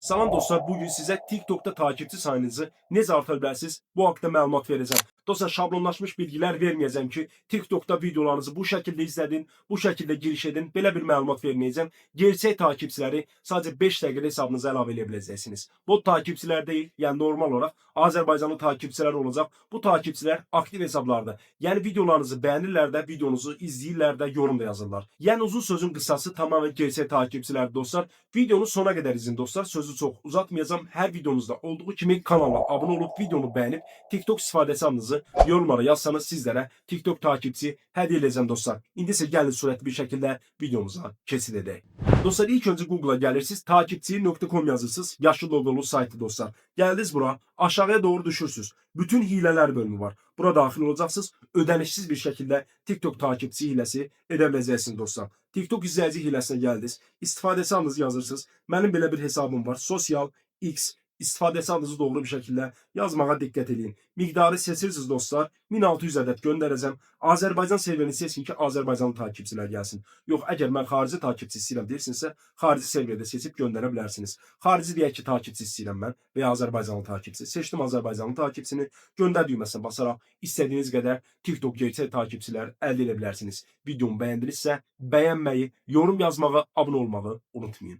Salam dostlar, bugün sizə TikTokda takipçi sayınızı necə artıra bilərsiniz? Bu haqda məlumat verəcəm. Dostlar, şablonlaşmış bilgilər verməyəcəm ki, TikTokda videolarınızı bu şəkildə izlədin, bu şəkildə giriş edin. Belə bir məlumat verməyəcəm. Gerçək takipçiləri sadəcə 5 dəqiqədə hesabınıza əlavə edə biləcəksiniz. Bot takipçilər deyil, yəni normal olaraq Azərbaycanlı takipçilər olacaq. Bu takipçilər aktiv hesablardır. Yəni videolarınızı bəyənirlər də, videonuzu izləyirlər də, yorum da yazırlar. Yəni uzun sözün qısası, tamamilə gerçək takipçilərdir, dostlar. Videonu sona qədər izləyin, dostlar. Sözü çox uzatmayacağım. Hər videomuzda olduğu kimi kanala abunə olub, videonu bəyənib, TikTok istifadəçi adınızı yorumlara yazsanız, sizlərə TikTok takipçi hədiyyə edəcəm, dostlar. İndi isə gəlin sürətli bir şəkildə videomuza keçid edək. Dostlar, ilk öncə Google'a gəlirsiniz, takipçi.com yazırsınız. Yaşıl loqolu saytı, dostlar. Gəldiniz bura, aşağıya doğru düşürsünüz. Bütün hilələr bölümü var. Bura daxil olacaqsınız. Ödənişsiz bir şəkildə TikTok takipçi hiləsi edə biləcəksiniz, dostlar. TikTok izləyici hiləsinə gəldiniz. İstifadəçi adınızı yazırsınız. Mənim belə bir hesabım var. Social X. İstifadəçi adınızı doğru bir şəkildə yazmağa diqqət edin. Miqdarı seçirsiniz, dostlar. 1600 ədəd göndərəcəm. Azərbaycan serverini seçin ki, Azərbaycanlı takipçilər gəlsin. Yox, əgər mən xarici takipçi istəyirəm deyirsinizsə, xarici serverdə seçib göndərə bilərsiniz. Xarici deyək ki, takipçi istəyirəm mən və ya Azərbaycanlı takipçi. Seçdim Azərbaycanlı takipçini. Göndər düyməsinə basaraq istədiyiniz qədər TikTok gerçək takipçilər əldə edə bilərsiniz. Videomu bəyəndinizsə, bəyənməyi, yorum yazmağı, abunə olmağı unutmayın.